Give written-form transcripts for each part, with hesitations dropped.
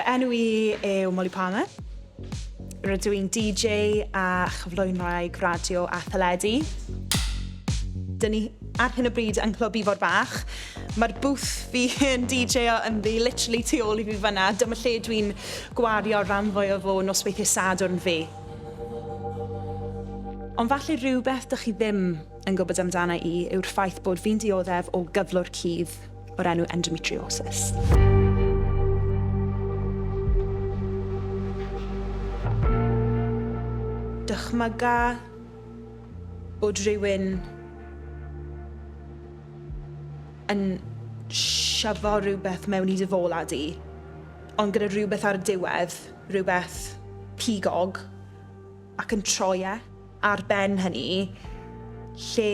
Fy enw i yw Molly Palmer. Rydw i'n DJ a chyflwynwraig radio a theledu. Dyn ni ar hyn o bryd yng Nghlwb Ifor Bach. Mae'r booth fi yn DJo ynddi, literally tu ôl i fi fan'na. Dyma lle dwi'n gwario rhan fwyaf o nosweithiau Sadwrn fi. Ond falle rhywbeth dych chi ddim yn gwybod amdana i yw'r ffaith bod fi'n dioddef o gyflwr cudd o'r enw endometriosis. Dychmyga bod rhywun yn shyfo rhywbeth mewn i dy fola di, ond gyda rhywbeth ar y diwedd, rhywbeth pigog, ac yn troi e. Ar ben hynny, lle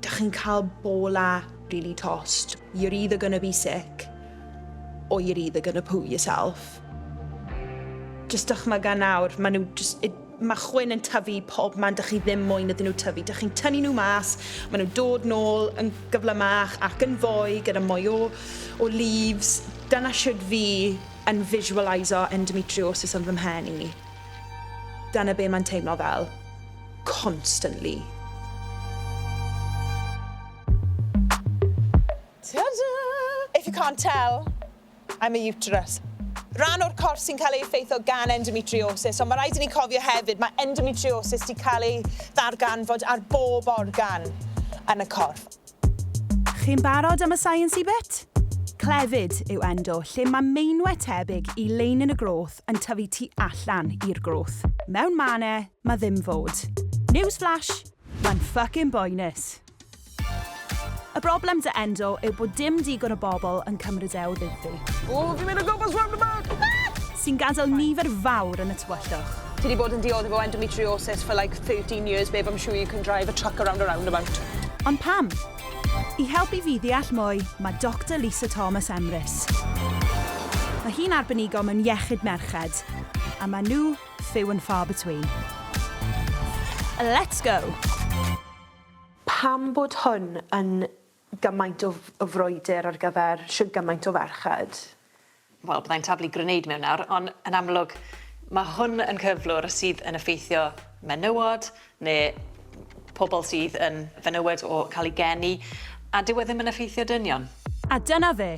dych chi'n cael bola really tost, you're either gonna be sick or you're either gonna poo yourself. Jyst dychmyga nawr, maen nhw jyst, it, mae chwyn yn tyfu pob man dych chi ddim moyn iddyn nhw tyfu. Dych chi'n tynnu nhw mas, maen nhw'n dod nôl yn gyflymach ac yn fwy gyda mwy o, o leaves. Dyna shwd fi yn visualiso endometriosis yn fy mhen i. Dyna be mae'n teimlo fel. Constantly. Ta-da! If you can't tell, I'm a uterus. Rhan o'r corff sy'n cael ei effeithio gan endometriosis, ond mae rhaid i ni cofio hefyd, mae endometriosis 'di cael ei ddarganfod ar bob organ yn y corff. Chi'n barod am y science-y bit? Clefyd yw endo, lle mae meinwe tebyg i leinin y groth yn tyfu tu allan i'r groth. Mewn mannau, mae ddim fod. Newsflash! Mae'n fucking boenus! Y broblem 'da endo yw bod dim digon o bobl yn cymryd e o ddifri. O, fi'n mynd o gwmpas roundabout! Ah! Sy'n gadael nifer fawr yn y tywyllwch. Ti 'di bod yn dioddef o endometriosis for like 13 years babe, I'm sure you can drive a truck around a roundabout. Ond pam? I helpu fi ddeall mwy, mae Doctor Lisa Thomas Emrys. Mae hi'n arbenigo mewn iechyd merched, a maen nhw few and far between. Let's go! Pam bod hwn yn gymaint o o frwydr ar gyfer shwd gymaint o ferched? Wel, byddai'n taflu grenade mewn nawr, ond yn amlwg ma' hwn yn cyflwr sydd yn effeithio menywod ne' pobl sydd yn fenywod o ca'l 'u geni, a dyw e ddim yn effeithio dynion. A dyna fe.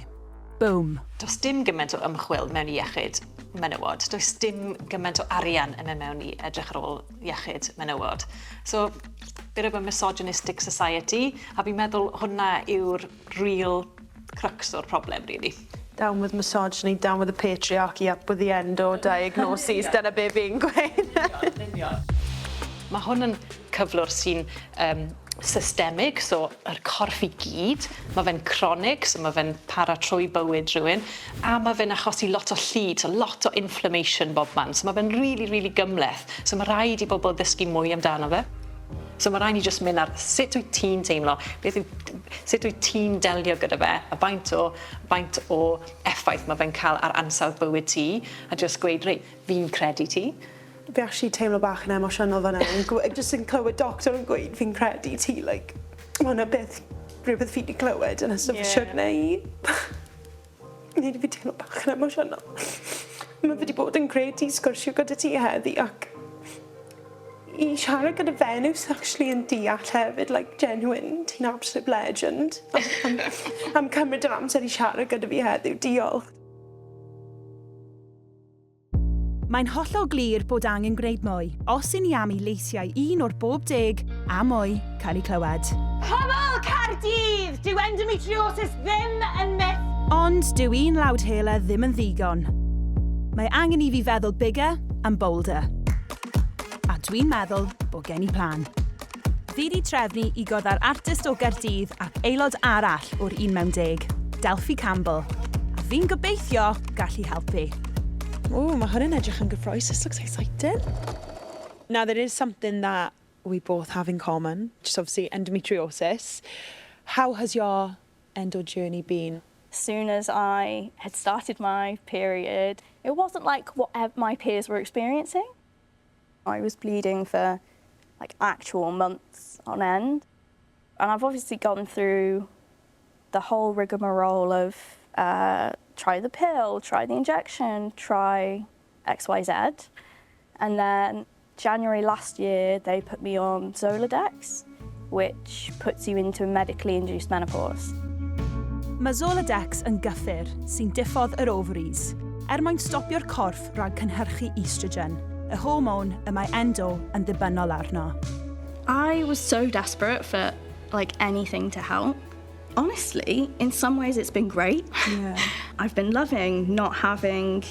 Boom. Does dim gymaint o ymchwil mewn i iechyd menywod, does dim gymaint o arian yn mynd mewn i edrych ar ôl iechyd menywod. So, bit of a misogynistic society, a fi'n meddwl hwnna yw'r real crux o'r problem, really. Down with misogyny, down with the patriarchy, up with the endo diagnoses, dyna be fi'n gweud. Yn union. Mae hwn yn cyflwr sy'n um, systemig, so yr corff i gyd, mae fe'n cronig, so mae fe'n para trwy bywyd rhywun, a mae fe'n achosi lot o llid, so lot o inflammation bob man, so mae fe'n rili, rili gymhleth, so mae rhaid i bobl ddysgu mwy amdano fe. So mae rhaid ni jyst mynd ar sut wyt ti'n teimlo, beth yw, sut wyt ti'n delio gyda fe, a faint o, faint o effaith mae fe'n cael ar ansawdd bywyd ti, a jyst gweud, reit, fi'n credu ti. Fi actually teimlo bach yn emosiynol fan 'yn gwe- jyst yn clywed doctor yn gweud fi'n credu ti like ma' wnna byth rhywbeth fi 'di clywed yn ystod fy siwrne i. Neud i fi teimlo bach yn emosiynol. Ma' fe 'di bod yn grêt i sgwrsio gyda ti heddi ac i siarad gyda fenyw sy actually yn deall hefyd like genuine ti'n absolute legend am am am cymryd yr amser i siarad gyda fi heddiw diolch. Mae'n hollol glir bod angen gwneud mwy os 'y ni am i leisiau un o'r bob deg a mwy cael eu clywed. Pobl Caerdydd! Dyw endometriosis ddim yn myth! Ond dyw un loudhailer ddim yn ddigon. Mae angen i fi feddwl bigger and bolder. A dwi'n meddwl bod gen i plan. Fi 'di trefnu i gwrdd â'r artist o Gaerdydd ac aelod arall o'r Un Mewn Deg, Delphi Campbell, a fi'n gobeithio gallu helpu. Ww, mae hwn yn edrych yn gyffrous. This looks exciting. Now there is something that we both have in common, which is obviously endometriosis. How has your endo journey been? As soon as I had started my period, it wasn't like what my peers were experiencing. I was bleeding for like actual months on end. And I've obviously gone through the whole rigmarole of uh, Try the pill, try the injection, try XYZ. And then January last year, they put me on Zoladex, which puts you into medically induced menopause. Mae Zoladex yn gyffur sy'n diffodd yr ovaries er mwyn stopio'r corff rhag cynhyrchu estrogen, y hormon y mae endo yn ddibynnol arno. I was so desperate for, like, anything to help. Honestly, in some ways it's been great. I've been loving not having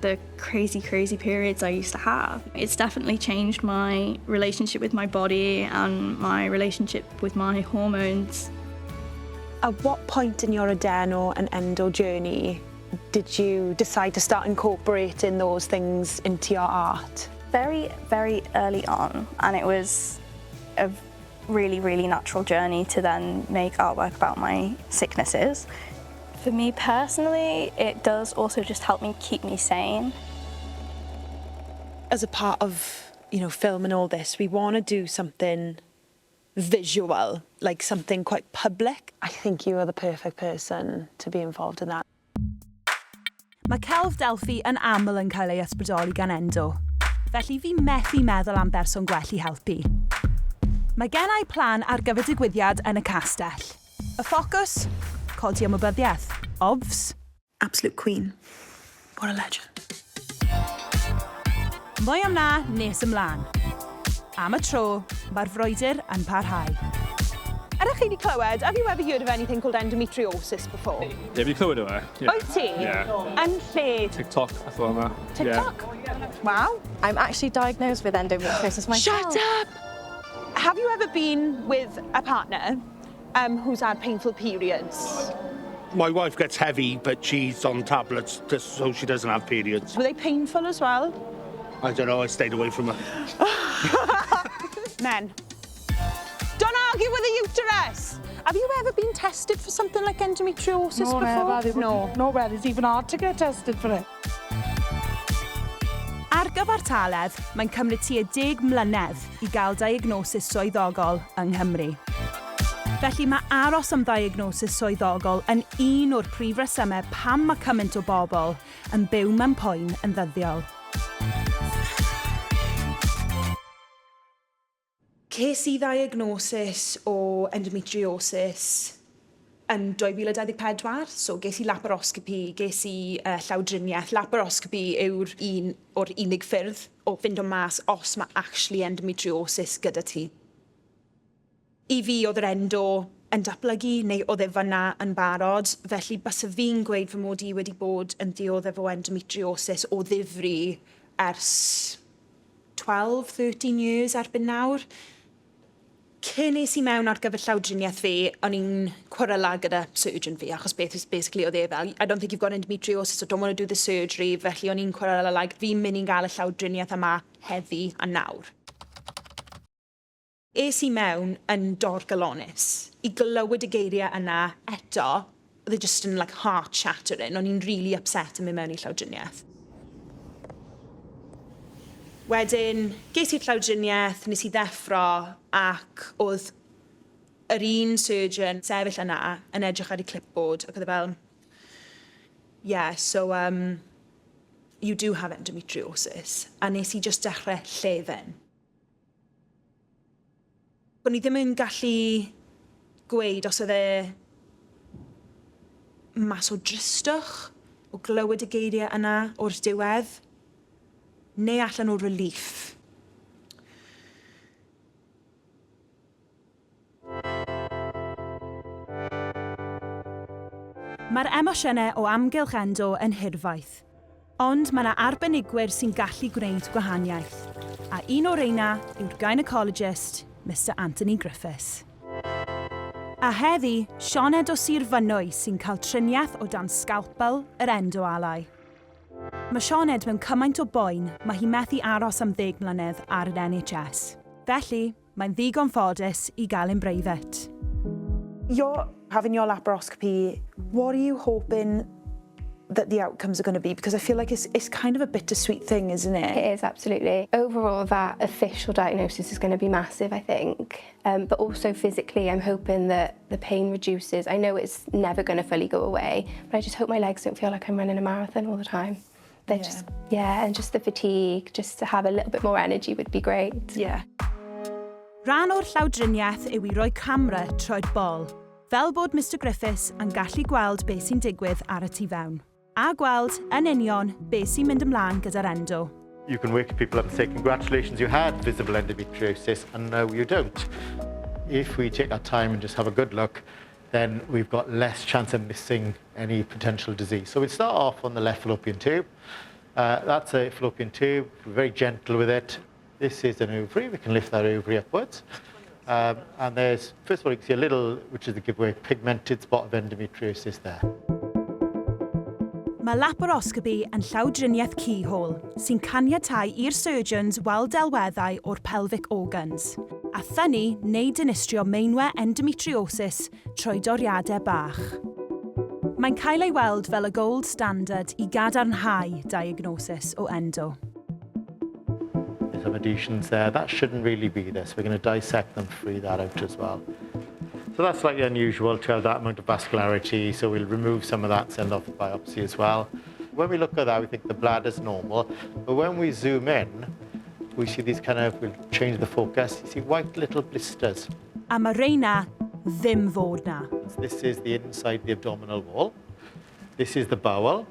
the crazy, crazy periods I used to have. It's definitely changed my relationship with my body and my relationship with my hormones. At what point in your adeno and endo journey did you decide to start incorporating those things into your art? Very, very early on, and it was a really, really natural journey to then make artwork about my sicknesses. For me personally, it does also just help me keep me sane. As a part of filming all this, we want to do something visual, like something quite public. I think you are the perfect person to be involved in that. Mae celf Delphi yn aml yn cael ei ysbrydoli gan endo, felly fi methu meddwl am berson gwell i helpu. Mae gen i plan ar gyfer digwyddiad yn y castell. Y ffocws? Codi ymwybyddiaeth. Obvs. Absolute queen. What a legend. Mwy am na nes ymlaen. Am y tro, mae'r frwydr yn parhau. Ydych chi wedi clywed, have you ever heard of anything called endometriosis before? Ie, fi wedi clywed o fe. Yeah. Wyt ti? Yeah. Yn lle? TikTok, fath o yma. TikTok? Wow. I'm actually diagnosed with endometriosis myself. Shut up! Have you ever been with a partner who's had painful periods? My wife gets heavy, but she's on tablets just so she doesn't have periods. Were they painful as well? I don't know, I stayed away from her. Men. Don't argue with a uterus! Have you ever been tested for something like endometriosis No, before? never. They No. wouldn't. Nowhere. It's even hard to get tested for it. Ar gyfartaledd, mae'n cymryd tua 10 mlynedd i gael diagnosis swyddogol yng Nghymru. Felly mae aros am ddiagnosis swyddogol yn un o'r prif resymau pam mae cymaint o bobl yn byw mewn poen yn ddyddiol. Ces i ddiagnosis o endometriosis yn 2024, so ges i laparoscopy, ges i llawdriniaeth. Laparoscopy yw'r un o'r unig ffyrdd o fynd o mas os mae actually endometriosis gyda ti. I fi oedd yr endo yn datblygu neu oedd e fyna yn barod, felly byse fi'n gweud fy mod i wedi bod yn dioddef o endometriosis o ddifri ers 12, 13 years erbyn nawr. Cyn es i mewn ar gyfer llawdriniaeth fi, o'n i'n cweryla gyda surgeon fi, achos beth basically oedd e fel, "I don't think you've got endometriosis, I don't want to do the surgery," felly o'n i'n cweryla, like, "Fi'n mynd i gael y llawdriniaeth yma heddi a nawr." Es i mewn yn dorcalonnus. I glywed y geiriau yna eto, oedd e just yn, like, heart shattering. O'n i'n really upset yn mynd mewn i llawdriniaeth. Wedyn, ges i'r llawdriniaeth, nes i ddeffro, ac oedd yr un surgeon sefyll yna yn edrych ar ei clipboard, ac oedd e fel, "Yeah, so you do have endometriosis." A nes i just dechrau llefen. O'n i ddim yn gallu gweud os oedd e mas o dristwch, o glywed y geiriau yna o'r diwedd, neu allan o relief. Mae'r emosiynau o amgylch endo yn hirfaith, ond mae yna arbenigwyr sy'n gallu gwneud gwahaniaeth. A un o'r reina yw'r gynecologist, Mr Anthony Griffiths. A heddi, Sioned o Sir Fynwy sy'n cael triniaeth o dan scalpel yr endoalau. Mae Sioned mewn cymaint o boen, mae hi methu aros am 10 mlynedd ar yr NHS. Felly, mae'n ddigon ffodus i gael yn breifat. You're having your laparoscopy. What are you hoping that the outcomes are going to be? Because I feel like it's kind of a bittersweet thing, isn't it? It is, absolutely. Overall, that official diagnosis is going to be massive, I think. But also physically, I'm hoping that the pain reduces. I know it's never going to fully go away, but I just hope my legs don't feel like I'm running a marathon all the time. They're just, yeah, and just the fatigue, just to have a little bit more energy would be great. Rhan o'r llawdriniaeth yw i roi camera trwy'r bol, fel bod Mr Griffiths yn gallu gweld beth sy'n digwydd ar y tu fewn. A gweld, yn union, beth sy'n mynd ymlaen gyda'r endo. You can wake people up and say, "Congratulations, you had visible endometriosis," and no, you don't. If we take our time and just have a good look, then we've got less chance of missing any potential disease. So we'll start off on the left fallopian tube. That's a fallopian tube. We're very gentle with it. This is an ovary. We can lift that ovary upwards. And there's, first of all, you can see a little, which is the giveaway, pigmented spot of endometriosis there. Mae laparoscopy yn llawdriniaeth keyhole sy'n caniatáu i'r surgeons weld delweddau o'r pelvic organs, a thynnu neu dinistrio meinwe endometriosis trwy doriadau bach. Mae'n cael ei weld fel y gold standard i gadarnhau diagnosis o endo. There's some adhesions there. That shouldn't really be there, so we're going to dissect them, free that out as well. So that's slightly unusual to have that amount of vascularity, so we'll remove some of that, send off the biopsy as well. When we look at that, we think the bladder's normal, but when we zoom in, we see these kind of, we'll change the focus, you see white little blisters. A mae reina ddim fod na. This is the inside the abdominal wall. This is the bowel.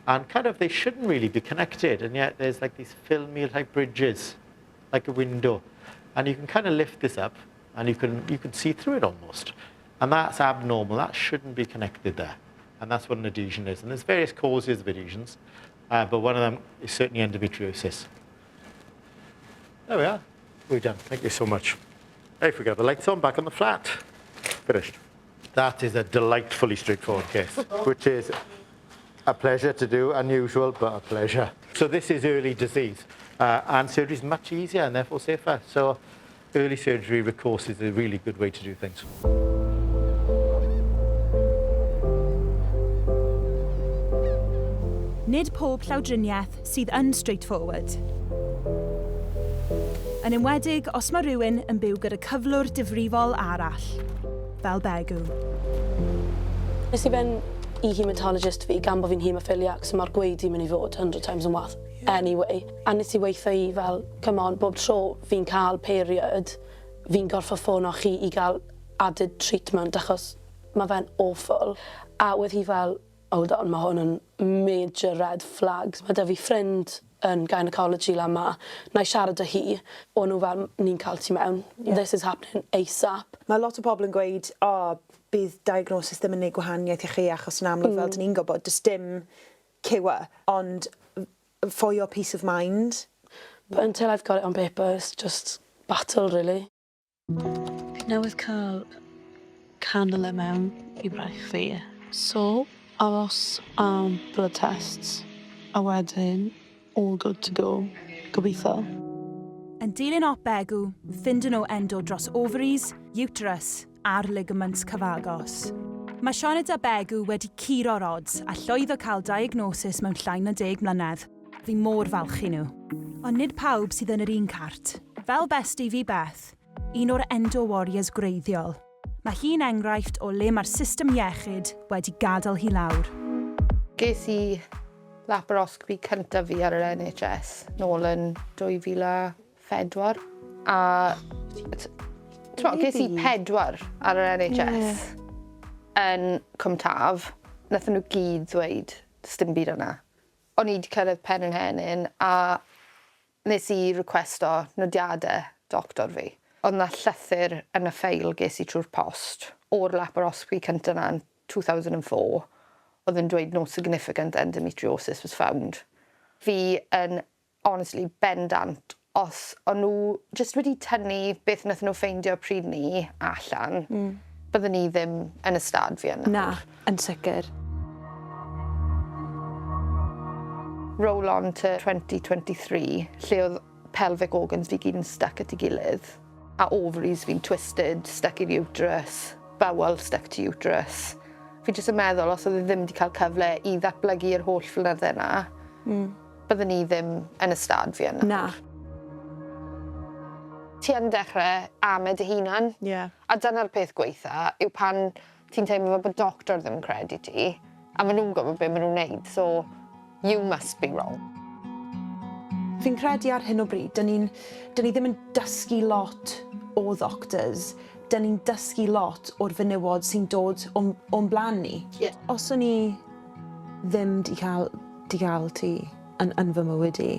And kind of they shouldn't really be connected, and yet there's like these filmy like bridges, like a window. And you can kind of lift this up and you can see through it almost. And that's abnormal. That shouldn't be connected there. And that's what an adhesion is. And there's various causes of adhesions, but one of them is certainly endometriosis. There we are. We're done. Thank you so much. Hey, if we got the lights on, back on the flat. Finished. That is a delightfully straightforward case, which is a pleasure to do, unusual, but a pleasure. So this is early disease, and surgery is much easier and therefore safer. So early surgery recourse is a really good way to do things. Nid pob llawdriniaeth sydd yn straightforward. Yn enwedig os mae rhywun yn byw gyda cyflwr difrifol arall, fel Begw. Nes i fynd i haematologist fi gan bod fi'n haemophiliac, so mae'r gwaedu mynd i fod 100 times yn wath anyway. A nes i weud wrtho hi fel, "Come on, bob tro fi'n cael period, fi'n gorfod ffono chi i gael added treatment achos mae fe'n awful." A wedd hi fel, "Hold on, mae hwn yn major red flags. Mae da fi ffrind yn gynecology lan 'ma, na i siarad â hi." O'n nhw fel, "Ni'n cael ti mewn. This is happening ASAP." Mae lot o bobl yn gweud, "O, oh, bydd diagnosis ddim yn gwneud gwahaniaeth i chi," achos yn amlwg, fel dyn ni'n gwybod, does dim cure, ond for your peace of mind. But until I've got it on paper, it's just battle, really. Fi newydd cael cannula mewn i braich fi. So, aros am blood tests. A wedyn, all good to go. Gobeithio. Yn dilyn op Begw, ffindo nhw endo dros ovaries, uterus a'r ligaments cyfagos. Mae Sioned a Begw wedi curo'r odds a llwyddo cael diagnosis mewn llai na 10 mlynedd. Fi mor falch i nhw. Ond nid pawb sydd yn yr un cart. Fel bestie fi Beth, un o'r Endo Warriors gwreiddiol. Mae hi'n enghraifft o le mae'r system iechyd wedi gadael hi lawr. Ges i laparoscopy cyntaf fi ar yr NHS nôl yn 2004. A t'mo, ges i pedwar ar yr NHS yn Cwm Taf. Nathon nhw gyd ddweud, "Does dim byd yna." O'n i wedi cyrraedd Penrhyn a nes i requesto nodiadau doctor fi. Oedd 'na llythyr yn y ffeil ges i trwy'r post o'r laparoscopy cyntaf 'na yn 2004 oedd yn dweud no significant endometriosis was found. Fi yn honestly bendant os o'n nhw jyst wedi tynnu beth wnaethon nhw ffeindio pryd ni allan, byddwn ni ddim yn y stad fi yna. Na, yn sicr. Roll on to 2023, lle oedd pelvic organs fi gyd yn stuck at ei gilydd, a ovaries fi'n twisted, stuck i'r uterus, bowel stuck to uterus. Fi jyst yn meddwl os oedd e ddim wedi cael cyfle i ddatblygu yr holl flynydde 'na, byddwn ni ddim yn y stad fi yn nawr. Na. Ti yn dechrau ame dy hunan. Ie. A dyna'r peth gweitha, yw pan ti'n teimlo fel bod doctor ddim yn credu ti, a maen nhw'n gwybod beth maen nhw'n neud, so you must be wrong. Fi'n credu ar hyn o bryd, dyn ni'n dyn ni ddim yn dysgu lot o ddoctors, dyn ni'n dysgu lot o'r fenywod sy'n dod o'n o'n blaen ni. Ie. Os o'n i ddim 'di cael 'di gael ti yn yn fy mywyd i,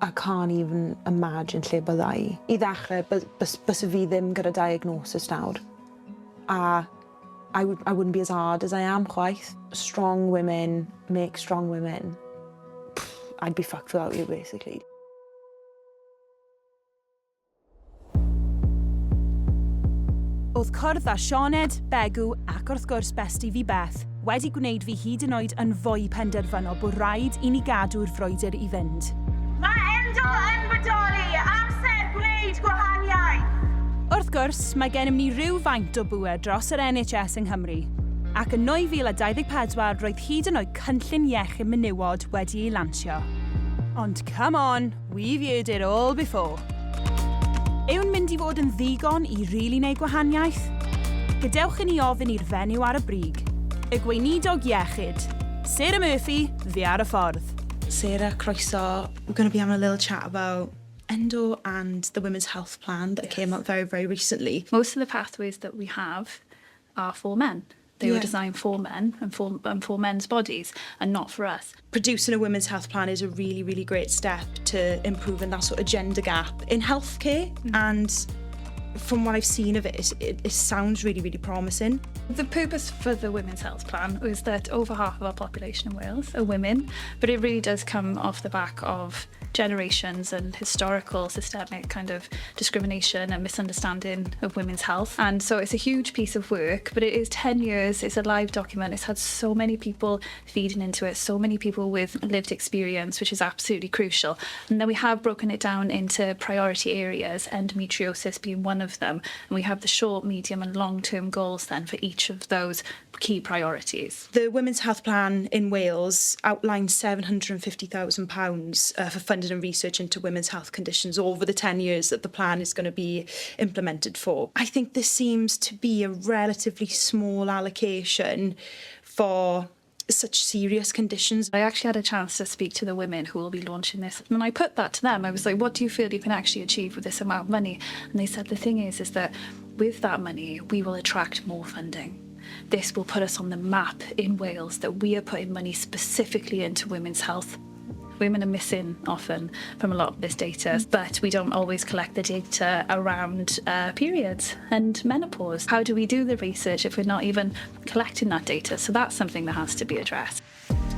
I can't even imagine lle bydda i. I ddechrau, by- bys byse fi ddim gyda diagnosis nawr. A I, would, I wouldn't be as hard as I am chwaith. Strong women make strong women. Pff, I'd be fucked without you, basically. Oedd cwrdd â Sioned, Begw ac wrth gwrs bestie fi Beth wedi gwneud fi hyd yn oed yn fwy penderfynol bod rhaid i ni gadw'r frwydr i fynd. Mae Endo yn bodoli! Amser gwneud gwahaniaeth! Wrth gwrs, mae gennym ni ryw faint o bŵer dros yr NHS yng Nghymru, ac yn 2024 roedd hyd yn oed cynllun iechyd menywod wedi ei lansio. Ond come on, we've heard it all before. Yw'n mynd i fod yn ddigon i rili wneud gwahaniaeth? Gadewch i ni ofyn i'r fenyw ar y brig, y gweinidog iechyd, Sarah Murphy, fi ar y ffordd. Sarah, croeso. We're going to be having a little chat about endo and the Women's Health Plan that came out very, very recently. Most of the pathways that we have are for men. They were designed for men and for men's bodies and not for us. Producing a women's health plan is a really, really great step to improving that sort of gender gap in healthcare. And from what I've seen of it, it sounds really, really promising. The purpose for the Women's Health Plan was that over half of our population in Wales are women, but it really does come off the back of generations and historical systemic kind of discrimination and misunderstanding of women's health. And so it's a huge piece of work, but it is 10 years, it's a live document, it's had so many people feeding into it, so many people with lived experience, which is absolutely crucial. And then we have broken it down into priority areas, endometriosis being one of them. And we have the short, medium, and long term goals then for each of those key priorities. The Women's Health Plan in Wales outlines £750,000 for funding and research into women's health conditions over the 10 years that the plan is going to be implemented for. I think this seems to be a relatively small allocation for such serious conditions. I actually had a chance to speak to the women who will be launching this. And I put that to them. I was like, "What do you feel you can actually achieve with this amount of money?" And they said, "The thing is that with that money, we will attract more funding. This will put us on the map in Wales that we are putting money specifically into women's health." Women are missing often from a lot of this data, but we don't always collect the data around periods and menopause. How do we do the research if we're not even collecting that data? So that's something that has to be addressed.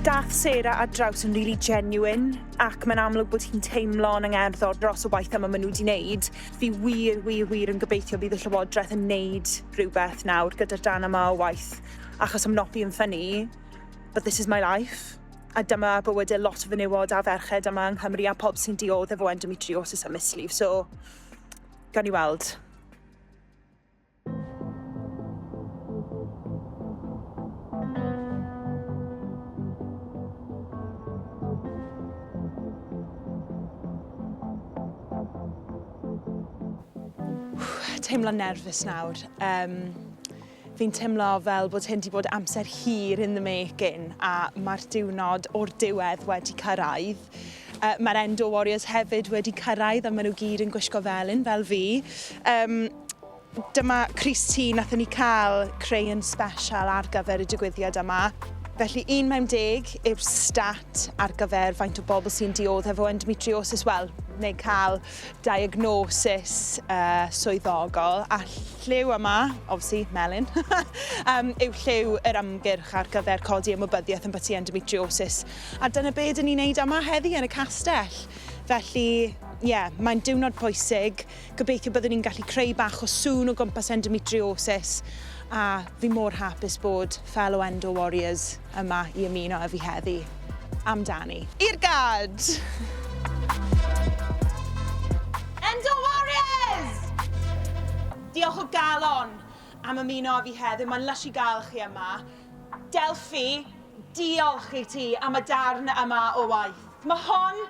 Dath Sarah ar draws yn really genuine ac mae'n amlwg bod hi'n teimlo'n angerddol dros y waith yma maen nhw wedi wneud. Fi wir, wir, wir yn gobeithio bydd y Llywodraeth yn wneud rhywbeth nawr gyda'r darn yma o waith, achos I'm not being funny, but this is my life. A dyma bywydau lot o fenywod a ferched yma yng Nghymru a pob sy'n dioddef efo endometriosis a mislif. So, gawn ni weld. Teimlo'n nerfus nawr. Fi'n teimlo fel bod hyn wedi bod amser hir in the making a mae'r diwrnod o'r diwedd wedi cyrraedd. Mae'r Endo Warriors hefyd wedi cyrraedd a maen nhw gyd yn gwisgo felyn fel fi. Dyma crys-T nathon ni cael creu yn special ar gyfer y digwyddiad yma. Felly 1 mewn 10 yw'r stat ar gyfer faint o bobl sy'n dioddef o endometriosis, wel, neu cael diagnosis swyddogol. A lliw yma, obviously melyn, yw lliw yr ymgyrch ar gyfer codi ymwybyddiaeth yn byti endometriosis. A dyna be dyn ni'n neud yma heddi yn y castell. Felly, ie, yeah, mae'n diwrnod pwysig. Gobeithio byddwn ni'n gallu creu bach o sŵn o gwmpas endometriosis a fi mor hapus bod fellow Endo Warriors yma i ymuno â fi heddi. Amdani. I'r gad! Endo Warriors! Diolch o galon. am ymuno â fi heddiw. Mae'n lysh i gael chi yma. Delphi, diolch i ti am y darn yma o waith. Mae hon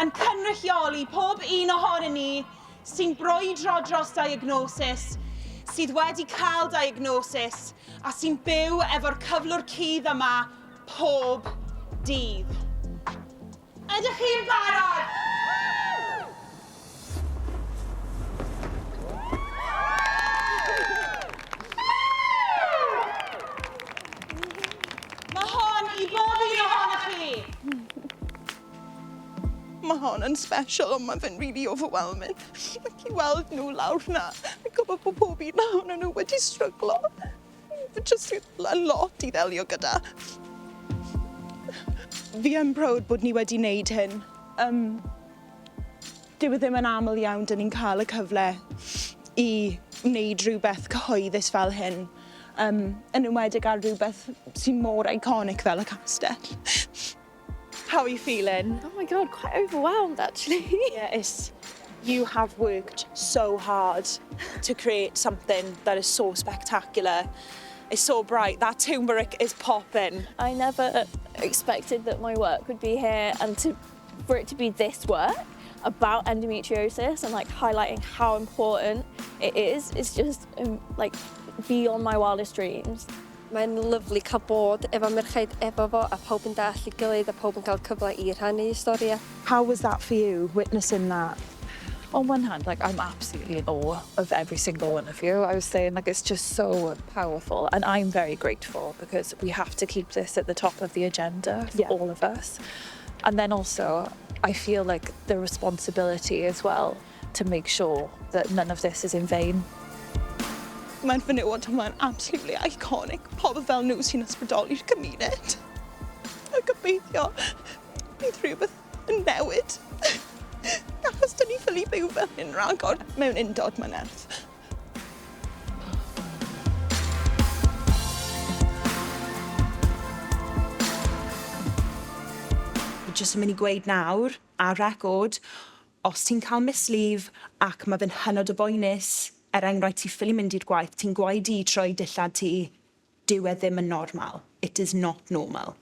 yn cynrychioli pob un ohonyn ni sy'n brwydro dros diagnosis, sydd wedi cael diagnosis a sy'n byw efo'r cyflwr cudd yma pob dydd. Ydych chi'n barod? Mae hon i bob un ohonoch chi! Mae hon yn special ond mae fe'n really overwhelming. Ac i weld nhw lawr 'na, fi'n gwybod bod pob un ohonyn nhw wedi stryglo. Mae jyst yn lot i ddelio gyda. Fi yn proud bod ni wedi wneud hyn. Um, dyw e ddim yn aml iawn dyn ni'n cael y cyfle i wneud rhywbeth cyhoeddus fel hyn. Um, yn enwedig ar rhywbeth sy'n mor iconic fel y castell. How are you feeling? Oh my god, quite overwhelmed actually. Yeah, it's you have worked so hard to create something that is so spectacular. It's so bright. That turmeric is popping. I never expected that my work would be here and to for it to be this work about endometriosis and like highlighting how important it is is just like beyond my wildest dreams. Mae'n lyfli cael bod efo merched efo fo a pawb yn dallt ei gilydd a pawb yn cael cyfle i rhannu eu storïau. How was that for you, witnessing that? On one hand, like I'm absolutely in awe of every single one of you. I was saying like it's just so powerful and I'm very grateful because we have to keep this at the top of the agenda for all of us. And then also I feel like the responsibility as well to make sure that none of this is in vain. Mae'r fenywod yma'n absolutely iconic. Pobl fel nhw sy'n ysbrydoli'r gymuned. A gobeithio bydd rhywbeth yn newid. Achos dyn ni ffili byw fel hyn ragor mewn undod mae nerth. Fi jyst yn mynd i gweud nawr, ar record, os ti'n cael mislif ac mae fe'n hynod o boenus, er enghraifft ti ffili mynd i'r gwaith, ti'n gwaedu trwy dillad ti, dyw e ddim yn normal. It is not normal.